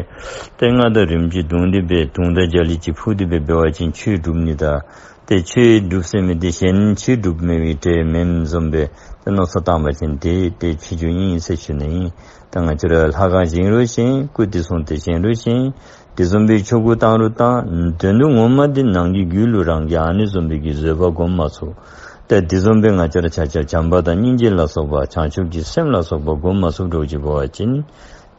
ཏེ་རྔ་དང་རིམས་ཅིག་བརྡུངས་ཏེ་སྦེ་དུང་དང་རྒྱ་གླིང་ཅིག་ཕུ་སྟེ་སྦེ་འབད་བ་ཅིན་ཆོས་སྒྲུབ་ནི་ད། ཏེ་ཆོས་སྒྲུབ་ཟེར་མི་འདི་གཞན་ཆོས་སྒྲུབ་མི་གི་གྲས་མེནམ་བཟུམ་སྦེ་ཏེ་མནོ་བསམ་བཏང་བ་ཅིན་ཏེ་ཏེ་ཆོས་རྒྱུ་ཨིན་ཟེར་ཞུ་ནི་ཨིན། ད་ང་བཅས་ར་ལྷ་ཁང་བཞེངས་རུང་བཞེངས། སྐུ་དེ་སྲུང་སྟེ་བཞེངས་རུང་བཞེངས། དེ་བཟུམ་སྦེ་ཆོ་ག་བཏང་རུང་བཏང་། དོན་དུ་ངོ་མ་འདི་ནང་གི་རྒྱུད་ལུ་རང་གིས་ཨ་ནི་བཟུམ་སྦེ་གི་བཟོད་པ་སྒོམ་མ་ཚུགས། ཏེ་དེ་བཟུམ་སྦེ་ང་བཅས་ར་ཆ་ཁྱབ་བྱམས་པ་དང་སྙིང་རྗེ་ལ་སོགས་པ་བྱང་ཆུབ་ཀྱི་སེམས་ལ་སོགས་པ་སྒོམ་མ་ཚུགསཔ་འདྲཝ་ཅིག་འབད་བ་ཅིན་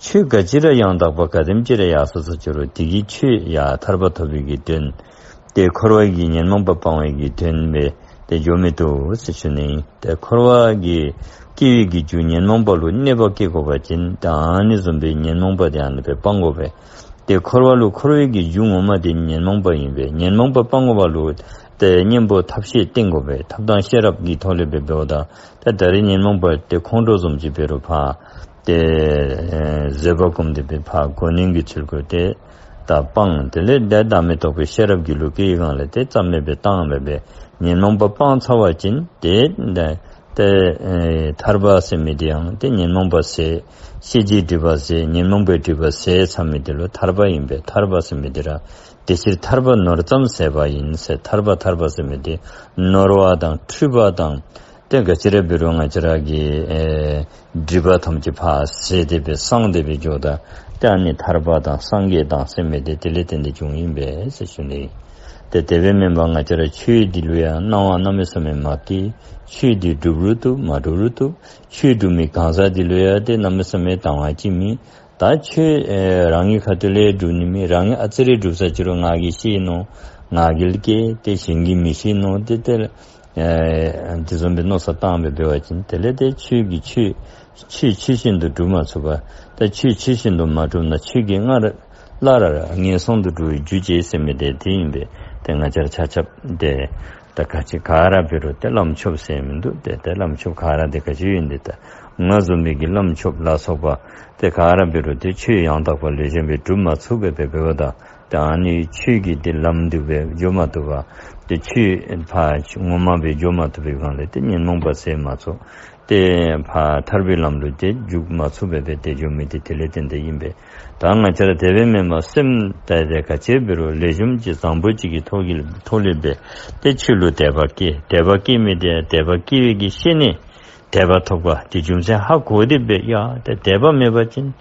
ཆོས་ག་ཅི་ར་ཡང་དག་པ་ག་དེམ་ཅིག་ར་ཡར་སོ་སོ་ཅི་རུང་དེ་གིས་ཆོས་ཡང་ཐར་པ་ཐོབ་པའི་གི་དོན་ཏེ་འཁོར་བའི་གི་ཉོན་མོངས་པ་སྤང་བའི་གི་དོན་སྦེ་ཏེ་འགྱོ་མི་བཏུབ་ཟེར་ཞུ་ནི་ཨིན། ཏེ་འཁོར་བ་གི་སྐྱེ་བའི་གི་རྒྱུ་ཉོན་མོངས་པ་ལུ་གནོད་པ་བསྐྱལ་དགོ་པ་ཅིན་ཏེ་ཨ་ནི་བཟུམ་སྦེ་ཉོན་མོངས་པ་དེ་ཨ་ནི་སྦེ་སྤང་དགོ་པས། ཏེ་འཁོར་བ་ལུ་འཁོར་བའི་གི་རྒྱུ་ངོ་མ་དེ་ཉོན་མོངས་པ་ཨིན་པས། ཉོན་མོངས་པ་སྤང་དགོ་པ་ལུ་ཏེ་གཉེན་པོ་ཐབས་ཤེས་བསྟེན་དགོ་པས། ཐབས་དང་ཤེས་རབ་ཀྱི་ཐོག་ལས་སྦེ་འབདཝ་ད་ཏེ་ད་རེས་ཉོན་མོངས་པ་དེ་ཁོང་ཁྲོ་བཟུམ་ཅིག་འབད་རུང་ཕར་ཏེ་ཨེ་བཟོད་པ་སྒོམ་སྟེ་སྦེ་ཕར་གོ་ནིང་གི་ཚུལ་གྱིས་ཏེ་ད་སྤང་། དེ་ལས་ཏེ་བདག་མེད་རྟོགས་པའི་ཤེས་རབ་རྒྱུད་ལུ་སྐྱེ་བའི་སྒང་ལས་ཏེ་རྩ་མེད་སྦེ་བཏང་སྦེ་སྦེ་ཉོན་མོངས་པ་སྤང་ཚར་བ་ཅིན་ཏེ་ཏེ་ཨེ་ཐར་པ་ཟེར་མི་དེ་ཡང་ཏེ་ཉོན་མོངས་པ་ཟད། ཤེས་བྱའི་སྒྲིབ་པ་ཟད། ཉོན་མོངས་པའི་སྒྲིབ་པ་ཟད་ཚར་མི་དེ་ལུ་ཐར་པ་ཨིན་པས། ཐར་པ་ཟེར་མི་དེ་ར་དེ་ཕྱིར་ཐར་པ་ནོར་ཙམ་ཟད་པ་ཡིན་ཟེར། ཐར་པ་ཐར་པ་ཟེར་མི་དེ་ནོར་བ་དང་འཁྲུལ་པ་དང་ཏེ་ག་ཅི་ར་འབད་རུང་ང་བཅས་ར་གི་ཨེ་སྒྲིབ་པ་ཐམས་ཅད་ཕར་ཟད་དེ་སྦེ་སངས་ཏེ་སྦེ་འགྱོཝ་ད་ཏེ་ཨ་ནི་ཐར་པ་དང་སངས་རྒྱས་དང་ཟེར་མི་དེ་དེ་ལས་བརྟེན་ཏེ་བྱུངམ་ཨིན་པས་ཟེར་ཞུ་ནི། ཏེ་དེ་སྦེ་མེན་པར་ང་བཅས་ར་ཆོས་འདི་ལུ་ཡང་སྣང་བ་གནམ་མེད་ས་མེད་མ་སྐྱེ། ཆོས་འདི་སྒྲུབ་རུང་བཏུབ། མ་སྒྲུབ་རུང་བཏུབ། ཆོས་སྒྲུབ་མི་གང་ཟག་འདི་ལུ་ཡང་ཏེ་གནམ་མེད་ས་མེད་དང་བ་ཅིག་མེད། ད་ཆོས་ཨེ་རང་གི་ཁ་ཐུག་ལས་སྒྲུབ་ནི་མེད། རང་གིས་ཨ་ཙི་རེ་སྒྲུབ་ས་ཅི་རུང་ང་གིས་ཤེས་ནོ། ང་གིས་ལ་སྐྱེས་ཏེ་གཞན་གྱིས་མི་ཤེས་ནོ། ཏེ་ཏེ་ཨེ་དེ་བཟུམ་སྦེ་མནོ་བསམ་བཏང་སྦེ་འབད་བ་ཅིན་དེ་ལས་ཏེ་ཆོས་ཀྱི་ཆོས་ཆོས་ཆོས་བཞིན་དུ་སྒྲུབ་མ་ཚུགས་པ། ད་ཆོས་ཆོས་བཞིན་དུ་མ་སྒྲུབ་ན་ཆོས་ཀྱིས་སླར་སླར་ངན་སོང་དུ་འགྲོ་བའི་རྒྱུ་བྱེད་ཟེར་མི་དེ་དེ་ཨིན་པས། ཏེ་ང་བཅས་ར་ཆ་ཁྱབ་ཏེ་ད་ག་ཅི་ག་ར་འབད་རུང་ཏེ་བླམ་ཆོསཔ་ཟེར་མི་འདུག། ཏེ་ཏེ་བླམ་ཆོསཔ་ག་ར་དེ་ག་ཅི་ཡོད་ནི་ད་ང་བཟུམ་མའི་གི་བླམ་ཆོསཔ་ལ་སོགས་པ་ཏེ་ག་ར་འབད་རུང་ཏེ་ཆོས་ཡང་དག་པ་ལེགས་ཤོམ་སྦེ་སྒྲུབ་མ་ཚུགས་པས་སྦེ་འབདཝ་ད་ཏེ་ཨ་ནི་ཆོས་ཀྱི་ཏེ་ལམ་འདི་སྦེ་འགྱོ་མ་བཏུབ་པ། ཏེ་ཆོས་ཕར་ངོ་མ་སྦེ་འགྱོ་མ་བཏུབ་པའི་སྒང་ལས་ཏེ་ཉོན་མོངས་པ་ཟད་མ་ཚུགས། ཏེ་ཕར་ཐར་པའི་ལམ་ལུ་ཏེ་འཇུག་མ་ཚུགས་པར་སྦེ་ཏེ་འགྱོ་མི་འདི་དེ་ལས་བརྟེན་ཏེ་ཨིན་པས། ད་ང་བཅས་ར་དེ་སྦེ་མེན་པར་སེམས་ད་ཏེ་ག་ཅི་འབད་རུང་ལེགས་ཤོམ་ཅིག་བཟང་པོ་ཅིག་གི་ཐོག་གི་ཐོག་ལས་སྦེ་ཏེ་ཆོས་ལུ་དད་པ་སྐྱེ། དད་པ་སྐྱེ་མི་དེ་དད་པ་སྐྱེ་བའི་གི་ཤེས་ནི་དད་པ་ཐོབ་པ་དེ་རྒྱུ་མཚན་ཧ་གོ་སྟེ་སྦེ་ཡ་ཏེ་དད་པ་མེད་པ་ཅིན་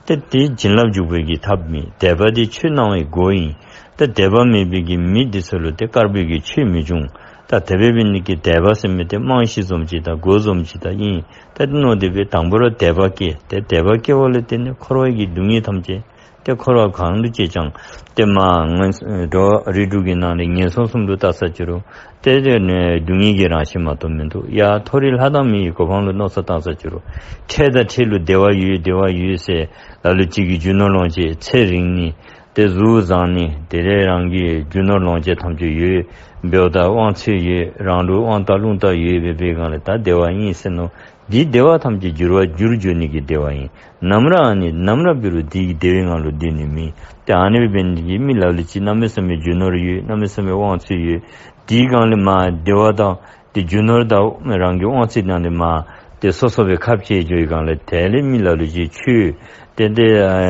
ཏེ་དེ་བྱིན་རླབས་འཇུག་པའི་གི་ཐབས་མེད། དད་པ་དེ་ཆོས་གནང་བའི་སྒོ་ཨིན། ཏེ་དད་པ་མེད་པའི་གི་མི་དེ་ཚུ་ལུ་ཏེ་དཀར་པོའི་གི་ཆོས་མི་འབྱུང་། ད་དེ་སྦེ་འབད་ནི་གི་དད་པ་ཟེར་མི་དེ་རྨང་གཞི་བཟུམ་ཅིག་དང་སྒོ་བཟུམ་ཅིག་དང་ཨིན། ཏེ་མནོ་སྟེ་སྦེ་དང་པ་ར་དད་པ་སྐྱེ། ཏེ་དད་པ་སྐྱེ་བ་ལས་བརྟེན་ནས་འཁོར་བའི་གི་སྡུག་བསྔལ་ཐམས་ཅད་ཏེ་འཁོར་བ་གང་དུ་སྐྱེས་ཀྱང་ཏེ་མར་ངན་འགྲོ་བ་རིགས་དྲུག་གི་ནང་ལས་ངན་སོང་གསུམ་དུ་བལྟ་ས་ཅི་རུང་ཏེ་དེ་ནི་སྡུག་བསྔལ་གྱི་རང་བཞིན་མ་གཏོགས་མིན་འདུག། ཡ་མཐོ་རིས་ལྷ་དང་མི་ཡི་གོ་འཕང་ལུ་མནོ་བསམ་བཏང་ས་ཅི་རུང་འཕྲལ་དང་འཕྲལ་ལུ་བདེ་བ་ཡོད་བདེ་བ་ཡོད་ཟེར་ལ་ལུ་ཅིག་གིས་རྒྱུ་ནོར་ལོངས་སྤྱོད་ཚེ་རིང་ནི་ཏེ་གཟུགས་བཟང་ནི་དེ་ལས་རང་གི་རྒྱུ་ནོར་ལོངས་སྤྱོད་ཐམས་ཅད་ཡོད། འབདཝ་ད་དབང་ཚད་ཡོད། རང་ལུ་དབང་ཐང་རླུང་རྟ་ཡོད་པའི་སྒང་ལས་ད་བདེ་བ་ཨིན་ཟེར་མནོ། འདི་བདེ་བ་ཐམས་ཅད་འགྱུར་བ་འགྱུར་འགྱུར་ནི་གི་བདེ་བ་ཨིན། ནམ་ར་ཨ་ནི་ནམ་ར་འབད་རུང་འདི་གི་བདེ་བའི་ངང་ལུ་སྡོད་ནི་མེད། ཏེ་ཨ་ནི་སྦེ་འབད་ནི་གི་མི་ལ་ལུ་ཅིག་གནམ་མེད་ས་མེད་རྒྱུ་ནོར་ཡོད། གནམ་མེད་ས་མེད་དབང་ཚད་ཡོད། དེའི་སྒང་ལས་མར་བདེ་བ་དང་ཏེ་རྒྱུ་ནོར་དང་རང་གི་དབང་ཚད་ནང་ལས་མར་ཏེ་སོ་སོ་སྦེ་ཁ་འཕྱལ་འགྱོ་བའི་སྒང་ལས་དེ་ལས་མི་ལ་ལུ་ཅིག་ཆོས་ཏེ་ཏེ་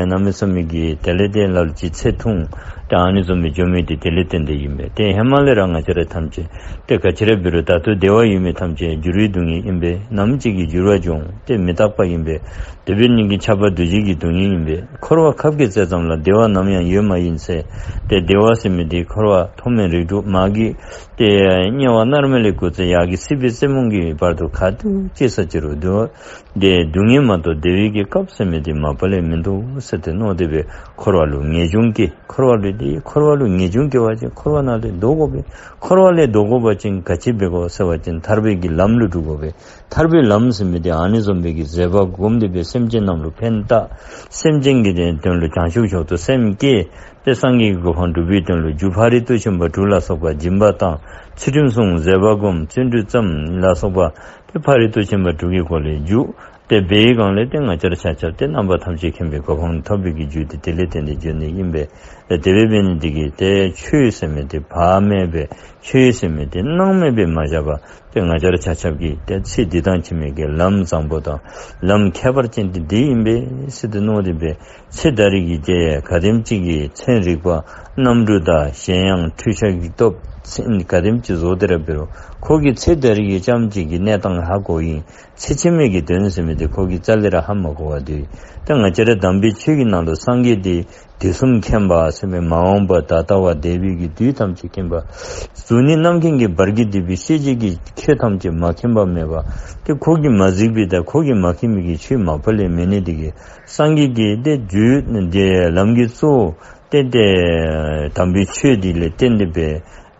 གནམ་མེད་ས་མེད་ཀྱི་དེ་ལས་ཏེ་ལ་ལུ་ཅིག་ཚེ་ཐུང་། ཏེ་ཨ་ནི་བཟུམ་སྦེ་འགྱོ་མི་དེ་དེ་ལས་བརྟེན་ཏེ་ཨིན་པས། ཏེ་ཧེ་མ་ལས་ར་ང་བཅས་ར་ཐམས་ཅད་ཏེ་ག་ཅི་ར་འབད་རུང་ད་ལྟོ་བདེ་བ་ཡོད་མི་ཐམས་ཅད་འགྱུར་བའི་སྡུག་བསྔལ་ཨིན་པས། ནམ་ཅིག་གི་འགྱུར་བ་འབྱུང་སྟེ་མི་རྟག་པ་ཨིན་པས། དེ་འབད་ནི་གི་ཁྱབ་པ་འདུ་བྱེད་ཀྱི་སྡུག་བསྔལ་ཨིན་པས། འཁོར་བ་ཁབ་ཀྱི་རྩེ་ཙམ་ལ། བདེ་བ་ནམ་ཡང་ཡོད་མ་ཡིན་ཟེར། ཏེ་བདེ་བ་ཟེར་མི་དེ་འཁོར་བ་མཐོ་དམན་རིགས་དྲུག་མ་གི་ཏེ་དམྱལ་བ་མནར་མེད་ལས་འགོ་བཙུགས་ཡར་གྱི་སྲིད་པའི་རྩེ་མོ་གི་བར་དུ་ག་ཏེ་སྐྱེ་ས་ཅི་རུང་དུ་ཏེ་སྡུག་བསྔལ་མ་གཏོགས་བདེ་བའི་གི་སྐབས་ཟེར་མི་དེ་མ་པ་ལས་མིན་འདུག་ཟེར་ཏེ་མནོ་སྟེ་སྦེ་འཁོར་བ་ལུ་ངེས་འབྱུང་སྐྱེ། འཁོར་བ་ལུ་ཏེ་འཁོར་བ་ལུ་ངེས་འབྱུང་སྐྱེ་བ་ཅིན་འཁོར་བ་ནང་ལས་ལྡོག་དགོ་པས། འཁོར་བ་ལས་ལྡོག་དགོ་པ་ཅིན་ག་ཅི་འབད་དགོ་ཟེར་བ་ཅིན་ཐར་པའི་གི་ལམ་ལུ་འགྲོ་དགོ་པས། ཐར་པའི་ལམ་ཟེར་མི་དེ་ཨ་ནི་བཟུམ་སྦེ་གི་བཟོད་པ་བསྒོམ་སྟེ་སྦེ་སེམས་ཅན་རྣམས་ལུ་ཕན་བཏགས། སེམས་ཅན་གྱི་དོན་ལུ་བྱང་ཆུབ་མཆོག་ཏུ་སེམས་བསྐྱེད། ཏེ་སངས་རྒྱས་ཀྱི་གོ་འཕང་སྒྲུབ་པའི་དོན་ལུ་རྒྱུ་ཕ་རོལ་ཏུ་ཕྱིན་པ་དྲུག་ལ་སོགས་པ་སྦྱིན་པ་བཏང་། ཚུལ་ཁྲིམས་བསྲུང་། བཟོད་པ་བསྒོམ། བརྩོན་འགྲུས་བརྩམ་ལ་སོགས་པ་ཏེ་ཕ་རོལ་ཏུ་ཕྱིན་པ་དྲུག་གི་སྒོ་ལས་རྒྱུ་ཏེ་འབད་བའི་སྒང་ལས་ཏེ་ང་བཅས་ར་ཆ་ཁྱབ་ཏེ་རྣམ་པ་ཐམས་ཅད་མཁྱེན་པའི་གོ་འཕང་ཐོབ་པའི་གི་རྒྱུ་དེ་དེ་ལས་བརྟེན་ཏེ་འབྱུང་ནི་ཨིན་པས། ཏེ་དེ་སྦེ་འབད་ནི་དེ་གིས་ཏེ་ཆོས་ཟེར་མི་དེ་བག་མེད་པའི་ཆོས་ཟེར་མི་དེ་སྣང་མེད་པའི་མ་བཞག་པ། ཏེ་ང་བཅས་ར་ཆ་ཁྱབ་ཀྱིས་ཏེ་ཚེ་འདི་དང་ཕྱི་མའི་གི་ལམ་བཟང་པོ་དང་ལམ་ཁྱད་པར་ཅན་དེ་འདི་ཨིན་པས་ཟེར་ཏེ་མནོ་སྟེ་སྦེ་ཚེ་ད་རེས་ཀྱི་ཏེ་ག་དེམ་ཅིག་གི་ཚན་རིག་པ་གནམ་གྲུ་དང་གཞན་ཡང་འཕྲུལ་ཆས་ཀྱི་སྟོབས་ཚེ་ག་དེམ་ཅིག་བཟོ་སྟེ་ར་འབད་རུང་ཁོ་གིས་ཚེ་ད་རེས་ཀྱི་རྐྱངམ་གཅིག་གི་གནས་སྟངས་ཧ་གོ་ཡི། ཚེ་ཕྱི་མའི་གི་དོན་ཟེར་མི་དེ་ཁོ་གིས་རྩ་ལས་ར་ཧ་མ་གོ་བར་སྡོད་ཡི། ད་ང་བཅས་ར་དམ་པའི་ཆོས་ཀྱི་ནང་དུ་སངས་རྒྱས་དེ་དུས་གསུམ་མཁྱེན་པ་ཟེར་མི་མ་འོངས་པ་ད་ལྟ་བ་འདས་པའི་གི་དུས་ཐམས་ཅད་མཁྱེན་པ། གཟུགས་ནི་རྣམ་མཁྱེན་གྱི་བར་གྱིས་བསྡུས་པའི་ཤེས་བྱའི་གི་ཁྱད་ཐམས་ཅད་མ་མཁྱེན་པ་མེད་པ། ཏེ་ཁོ་གིས་མ་གཟིགས་པའི་ད་ཁོ་གིས་མ་མཁྱེན་པའི་གི་ཆོས་མ་པ་ལས་མེད་ནི་དེ་གིས་སངས་རྒྱས་ཀྱི་ཏེ་རྒྱུད་ཏེ་ལམ་གྱི་གཙོ་བོ་ཏེ་ཏེ་དམ་པའི་ཆོས་འདི་ལས་བརྟེན་ཏེ་སྦེ་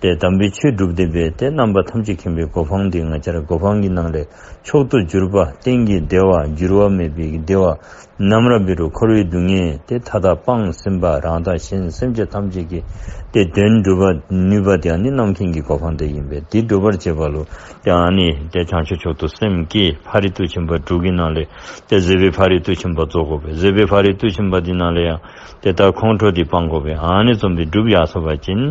ཏེ་དམ་པའི་ཆོས་སྒྲུབ་སྟེ་སྦེ་ཏེ་རྣམ་པ་ཐམས་ཅད་མཁྱེན་པའི་གོ་འཕང་འདི་ང་བཅས་ར་གོ་འཕང་གི་ནང་ལས་མཆོག་ཏུ་གྱུར་པ་གཏན་གྱི་བདེ་བ་འགྱུར་བ་མེད་པའི་བདེ་བ་ནམ་ར་འབད་རུང་འཁོར་བའི་སྡུག་བསྔལ་དེ་མཐའ་དག་སྤངས་ཟིན་པ་རང་དང་གཞན་སེམས་ཅན་ཐམས་ཅད་ཀྱི་ཏེ་དོན་སྒྲུབ་པར་ནུས་པ་དེ་ཨ་ནི་རྣམ་མཁྱེན་གྱི་གོ་འཕང་དེ་ཨིན་པས། དེ་སྒྲུབ་པར་བྱེད་པ་ལུ་ཏེ་ཨ་ནི་ཏེ་བྱང་ཆུབ་མཆོག་ཏུ་སེམས་བསྐྱེད། ཕ་རོལ་ཏུ་ཕྱིན་པ་དྲུག་གི་ནང་ལས་ཏེ་བཟོད་པའི་ཕ་རོལ་ཏུ་ཕྱིན་པ་རྫོགས་དགོ་པས། བཟོད་པའི་ཕ་རོལ་ཏུ་ཕྱིན་པ་འདི་ནང་ལས་ཡང་ཏེ་ད་ཁོང་ཁྲོ་འདི་སྤང་དགོ་པས། ཨ་ནི་བཟུམ་སྦེ་སྒྲུབ་ཡར་སོང་པ་ཅིན་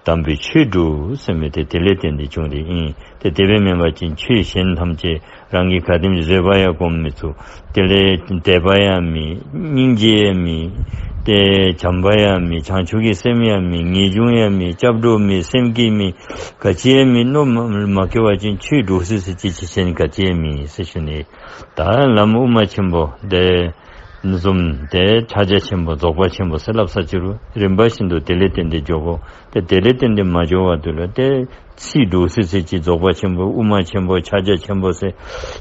དམ་པའི་ཆོས་སྒྲུབ་ཟེར་མི་དེ་དེ་ལས་བརྟེན་ཏེ་བྱུང་སྟེ་ཨིན། ཏེ་དེ་སྦེ་མེན་པ་ཅིན་ཆོས་གཞན་ཐམས་ཅད་རང་གིས་ག་དེམ་བཟོད་པ་ཡང་སྒོམ་མི་ཚུགས། དེ་ལས་དད་པ་ཡང་མེད། སྙིང་རྗེ་ཡང་མེད། ཏེ་བྱམས་པ་ཡང་མེད། བྱང་ཆུབ་ཀྱི་སེམས་ཡང་མེད། ངེས་འབྱུང་ཡང་མེད། སྐྱབས་འགྲོ་མེད། སེམས་བསྐྱེད་མེད། ག་ཅི་ཡང་མེད། མནོ་མ་མ་སྐྱེ་བ་ཅིན་ཆོས་སྒྲུབ་ཟེར་ཟེར་ཅིག་ཅིག་གཞན་ག་ཅི་ཡང་མེད་ཟེར་ཞུ་ནི། ད་ལམ་དབུ་མ་ཆེན་པོ་དེ་བཟུམ་ཏེ་ཕྱག་རྒྱ་ཆེན་པོ་རྫོགས་པ་ཆེན་པོ་ཟེར་སླབ་ས་ཅི་རུང་རིམ་པ་བཞིན་དུ་དེ་ལས་བརྟེན་ཏེ་འགྱོ་དགོ། ཏེ་དེ་ལས་བརྟེན་ཏེ་མ་འགྱོ་བར་དུ་ལུ་ཏེ་ཚིག་འདྲོག་སི་སི་ཅིག་རྫོགས་པ་ཆེན་པོ་དབུ་མ་ཆེན་པོ་ཕྱག་རྒྱ་ཆེན་པོ་ཟེར་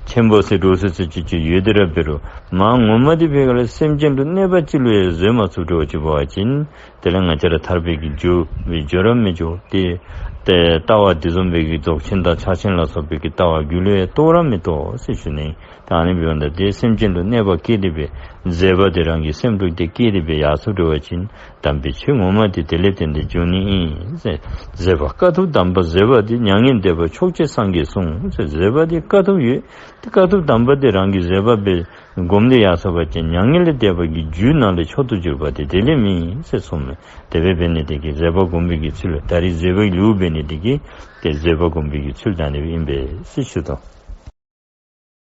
ཆེན་པོ་ཟེར་འདྲོག་སི་སི་ཅིག་ཅིག་ཡོད་དེ་ར་འབད་རུང་མ་ངོ་མ་དེ་འབད་ག་ལས་སེམས་ཅན་ལུ་གནོད་པ་ཅིག་ལུ་ཡང་བཟོད་མ་ཚུགས་འདྲ་བ་ཅིག་འབད་བ་ཅིན་དེ་ལས་ང་བཅས་ར་ཐར་པའི་གི་རྒྱུ་སྦེ་འགྱོ་ར་མི་འགྱོ། ཏེ་ཏེ་ལྟ་བ་དེ་བཟུམ་སྦེ་གི་རྫོགས་ཆེན་དང་ཕྱག་ཆེན་ལ་སོགས་པའི་གི་ལྟ་བ་རྒྱུད་ལུ་ཡང་གཏོགས་ར་མི་གཏོགས་ཟེར་ཞུ་ནི། ད་ཨ་ནི་འབདཝ་ད་དེ་སེམས་ཅན་ལུ་གནོད་པ་བཀལ་ཏེ་སྦེ་བཟོད་པ་དེ་རང་གི་སེམས་ལུ་དེ་བཀལ་ཏེ་སྦེ་ཡར་སོང་འགྱོ་བ་ཅིན་དམ་པའི་ཆོས་ངོ་མ་དེ་དེ་ལས་བརྟེན་ཏེ་འབྱུང་ནི་ཨིན་ཟེར། བཟོད་པ་དཀའ་ཐུབ་དམ་པ་བཟོད་པ་དེ། མྱ་ངན་འདས་པ་མཆོག་བྱེད་སངས་རྒྱས་གསུངས་ཟེར། བཟོད་པ་དེ་དཀའ་ཐུབ་ཡོད། དེ་དཀའ་ཐུབ་དམ་པ་དེ་རང་གི་བཟོད་པ་སྦེ་བསྒོམ་སྟེ་ཡར་སོང་བ་ཅིན་མྱ་ངན་ལས་འདས་པ་གི་རྒྱུ་ནང་ལས་མཆོག་ཏུ་གྱུར་པ་དེ་དེ་ལས་མེད་ཟེར་གསུངས་མས། དེ་སྦེ་འབད་ནི་དེ་གིས་བཟོད་པ་བསྒོམ་པའི་གི་ཚུལ་ད་རེས་བཟོད་པའི་ལེའུ་འབད་ནི་དེ་གིས་ཏེ་བཟོད་པ་བསྒོམ་པའི་གི་ཚུལ་ད་ཨ་ནི་སྦེ་ཨིན་པས་ཟེར་ཞུ་དོ།